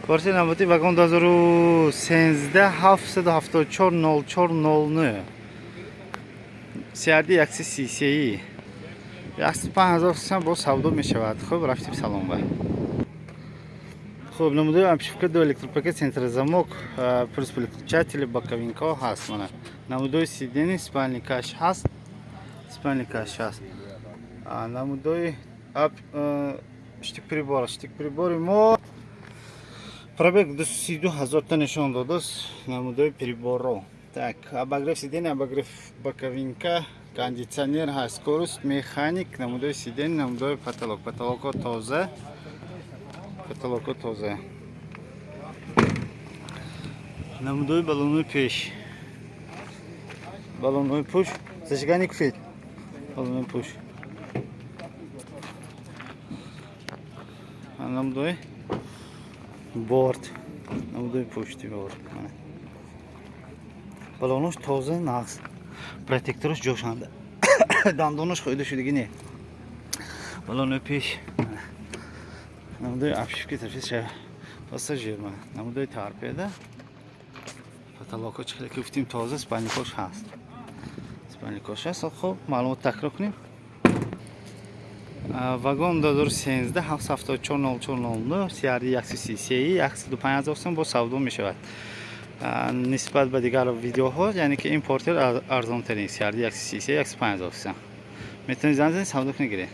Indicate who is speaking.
Speaker 1: Портер навбатӣ Вагон 2013, 774 04 09, CRD 133, 105 000 сом, бо савдо мешавад. Хуб, рафтим салон ба. Хуб, намудои обшивка, ду электропакет, центрозамок, плюс переключатели, боковинка ҳаст. Мана намудои сиденье, спальникаш ҳаст, спальникаш ҳаст. Намудои штык прибор, штык прибори мо пробег 32 000 та нишон додааст. Намудои приборро. Так, обогрев сиденье, обогрев боковинка, кондитсионер ҳаст, скорость, механик. Намудои сиденье, намудои потолок, потолокҳо тоза, потолокҳо тоза. Намудои баллонҳои пеш, баллонҳои пуш, зажигание куфед, баллонҳои пуш, намудои борт, намудои пушти борт. Баллонош тоза, нағз, протектораш ҷошанда, дандонош хӯйда шудагӣ не. Баллонои пеш, намудои обшивки тафи пассажир, намудои торпеда, потолокҳо чӣ хеле ки гуфтим, тоза, спальникош ҳаст, спальникош ҳаст. Хуб, маълумот такрор кунем. Вагон 2013, 774 04 09, CRD 133, 105 000 сом, бо савдо мешавад. Нисбат ба дигар видеоҳо, яъне ки ин Портер арзонтарин, CRD 133, 105 000 сом. Метавонед занг занед, савдо кунед, гиред.